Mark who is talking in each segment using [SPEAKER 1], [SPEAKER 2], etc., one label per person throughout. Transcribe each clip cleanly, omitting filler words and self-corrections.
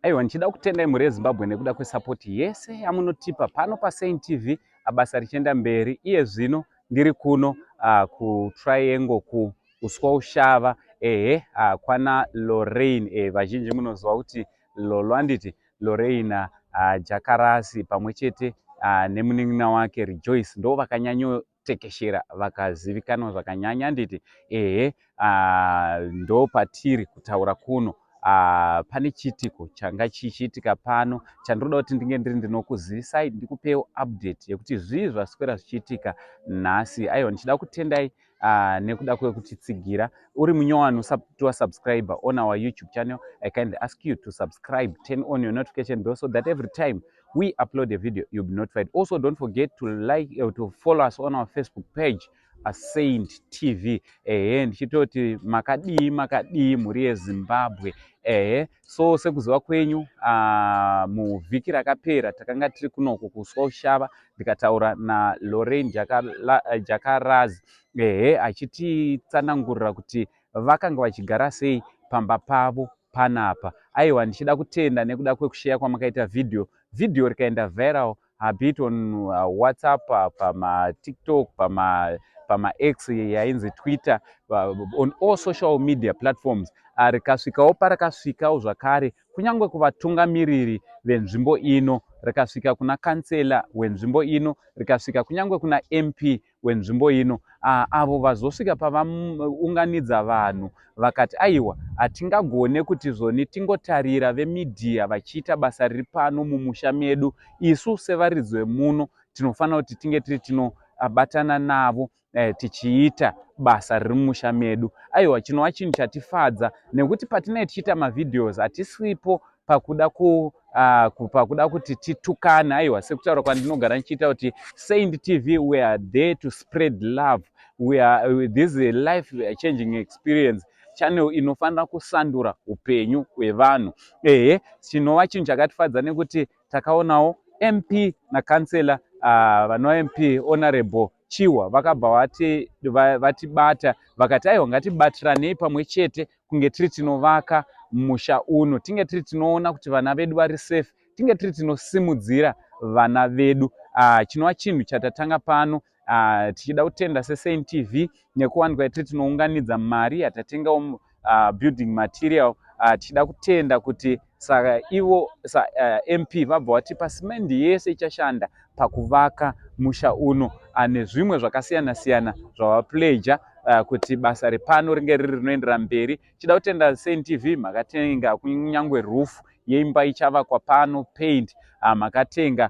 [SPEAKER 1] Aiwa, ndichida kutendai mhuri yeZimbabwe nekuda kwesapoti yese yamunotipa pano paSaint TV, basa richienda mberi. Iye zvino ndiri kuno kuTriangle, kuUswa Ushava, ehe, kwana Lorraine. Vazhinji munoziva kuti Lolo, anditi? Lorraine Jakarasi pamwe chete nemunin'ina wake Rejoice ndo vakanyanyotekeshera, vakazivikanwa zvakanyanya, anditi? Ehe, ndo patiri kutaura kuno. Pane chiitiko changa chichiitika pano chandinoda kuti ndinge ndiri ndinokuzivisai, ndikupewo update yekuti zvii zvaswera zvichiitika nhasi. Aiwa, ndichida kutendai nekuda kwekutitsigira. Uri munyowani usati wasubscribe on our YouTube channel, I kindly ask you to subscribe, turn on your notification bell so that every time we upload a video, you'll be notified. Also, don't forget to like, to follow us on our Facebook page, Saint TV. Ehe, ndichitoti makadii, makadii mhuri yeZimbabwe? Ehe, so sekuziva kwenyu, muvhiki rakapera takanga tiri kunoko kuSwa Ushava, ndikataura naLorraine Jakarazi, ehe, achititsanangurira kuti vakanga vachigara sei pamba pavo panapa. Aiwa, ndichida kutenda nekuda kwekusheya kwamakaita vhidhiyo. Vhidhiyo rikaenda viral, be it on WhatsApp, pamaTikTok, pamaX yainzi Twitter, on all social media platforms. Rikasvikawo parakasvikawo zvakare, kunyange kuvatungamiriri venzvimbo ino, rikasvika kuna kansela wenzvimbo ino, rikasvika kunyange kuna MP wenzvimbo ino, avo vazosvika pavaunganidza vanhu vakati, "Aiwa, hatingagone kuti zvoni tingotarira vemedia vachiita basa riri pano mumusha medu. Isu sevaridzi vemuno tinofanira kuti tinge tiri tinobatana navo, tichiita basa riri mumusha medu." Aiwa, chinova chinhu chatifadza nekuti patinenge tichiita mavideos, hatisipo pakuda kuti titukane. Aiwa, sekutaura kwandinogara ndichiita kuti Saint TV, we are there to spread love. We are this is a life changing experience channel inofanira kusandura upenyu hwevanhu. Ehe, chinova chinhu chakatifadza nekuti takaonawo MP nakansela, vanova MP Honorable Chiwa, vakabva vatibata vakati, "Aiwa, ngatibatiranei pamwe chete kunge tiri tinovaka musha uno, tinge tiri tinoona kuti vana vedu vari safe, tinge tiri tinosimudzira vana vedu." Chinova chinhu chatatanga pano, tichida kutenda seSaint TV nekuwanikwa tiri tinounganidza mari yatatengawo building material. Tichida kutenda kuti saka ivo sa, MP vabva vatipa simendi yese ichashanda pakuvaka musha uno, nezvimwe zvakasiyana siyana zvavapledger kuti basa repano ringe riri rinoendera mberi. Chida kutenda Saint TV, makatenga kunyange roof yeimba ichavakwa pano, paint, makatenga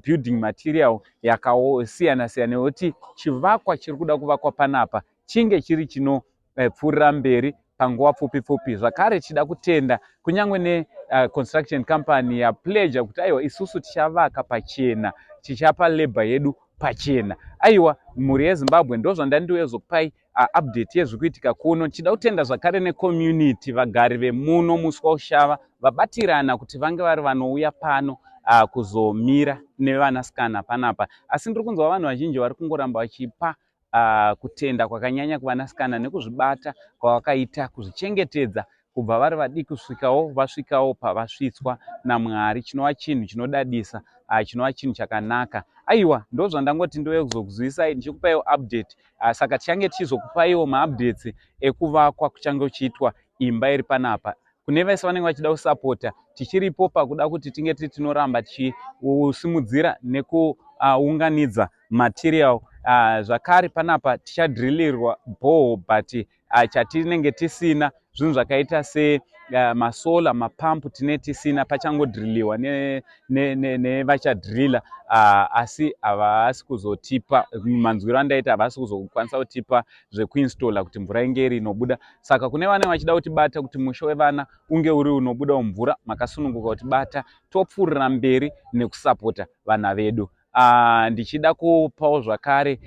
[SPEAKER 1] building material yakasiyana siyana yekuti chivakwa chiri kuda kuvakwa panapa chinge chiri chinopfuurira mberi panguva pfupi pfupi. Zvakare tichida kutenda kunyange neconstruction company yapledger kuti, "Aiwa, isusu tichavaka pachena, tichapa labour yedu pachena." Aiwa, mhuri yeZimbabwe, ndo zvandandiwezokupai update yezviri kuitika kuno. Tichida kutenda zvakare necommunity, vagari vemuno muSwa Ushava vabatirana kuti vange vari vanouya pano kuzomira nevanasikana panapa. Asi ndiri kunzwa vanhu vazhinji vari kungoramba vachipa kutenda kwakanyanya kuvanasikana nekuzvibata kwavakaita, kuzvichengetedza kubva vari vadiki kusvikawo vasvikawo pavasvitswa naMwari, chinova chinhu chinodadisa, chinova chinhu chakanaka. Aiwa, ndo zvandangoti ndouye kuzokuzivisai, ndichikupaiwo update. Saka tichange tichizokupaiwo maupdates ekuvakwa kuchange kuchiitwa imba iri panapa. Kune vese vanenge vachida kusapota, tichiripo pakuda kuti tinge tiri tinoramba tichisimudzira nekuunganidza material. Zvakare panapa tichadrilirwa borehole, but chatinenge tisina zvinhu zvakaita semasolar, mapampu tine tisina. Pachangodriliwa nevachadrila, asi havasi kuzotipa, manzwiro andaita, havasi kuzokwanisa kutipa zvekuinstalla kuti mvura inge iri inobuda. Saka kune vanenge vachida kutibata kuti musha wevana unge uri unobudawo mvura, makasununguka kutibata, topfuurira mberi nekusapota vana vedu. Ndichida kupawo zvakare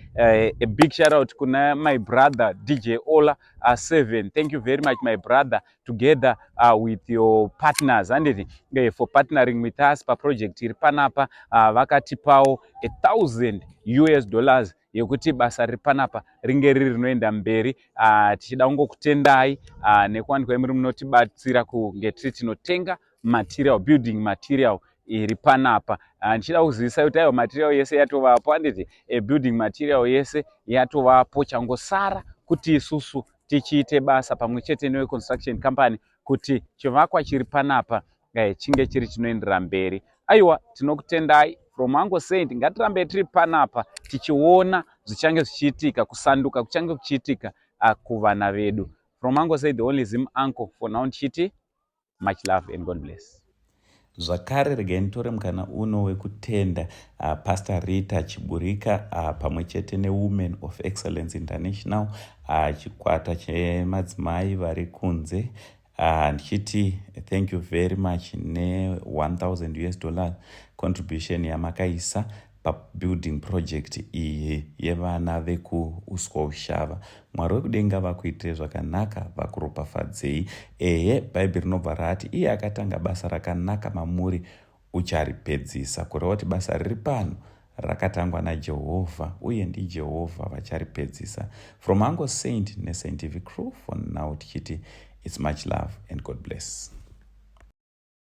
[SPEAKER 1] a big shout out kuna my brother DJ Ola 7. Thank you very much, my brother, together with your partners, handiti, for partnering with us paproject iri panapa. Vakatipawo $1000 US yekuti basa riri panapa ringe riri rinoenda mberi. Tichida kungokutendai nekuwanikwa muri munotibatsira kunge tiri tinotenga. Material, building material iri panapa, ndichida kuzivisa kuti aiwa, material yese yatovapo, handiti? Building material yese yatovapo. Changosara kuti isusu tichiite basa pamwe chete neweconstruction company kuti chivakwa chiri panapa chinge chiri chinoenderera mberi. Aiwa, tinokutendai. From Uncle Saint, ngatirambe tiri panapa tichiona zvichange zvichiitika, kusanduka kuchange kuchiitika kuvana vedu. From Uncle Saint, the only Zim uncle for now, ndichiti much love and God bless.
[SPEAKER 2] Zvakare regai nditore mukana uno wekutenda Pastor Rita Chiburika pamwe chete neWomen of Excellence International, chikwata chemadzimai vari kunze, ndichiti thank you very much ne1000 US dollar contribution yamakaisa pabuilding project iyi yevana vekuUswa Ushava. Mwari wekudenga vakuitire zvakanaka, vakuropafadzei. Ehe, Bhaibheri rinobva rati iye akatanga basa rakanaka mamuri ucharipedzisa, kureva kuti basa riri pano rakatangwa naJehovha uye ndiJehovha vacharipedzisa. From Uncle Saint neScientific Crew for now, tichiti it's much love and God bless.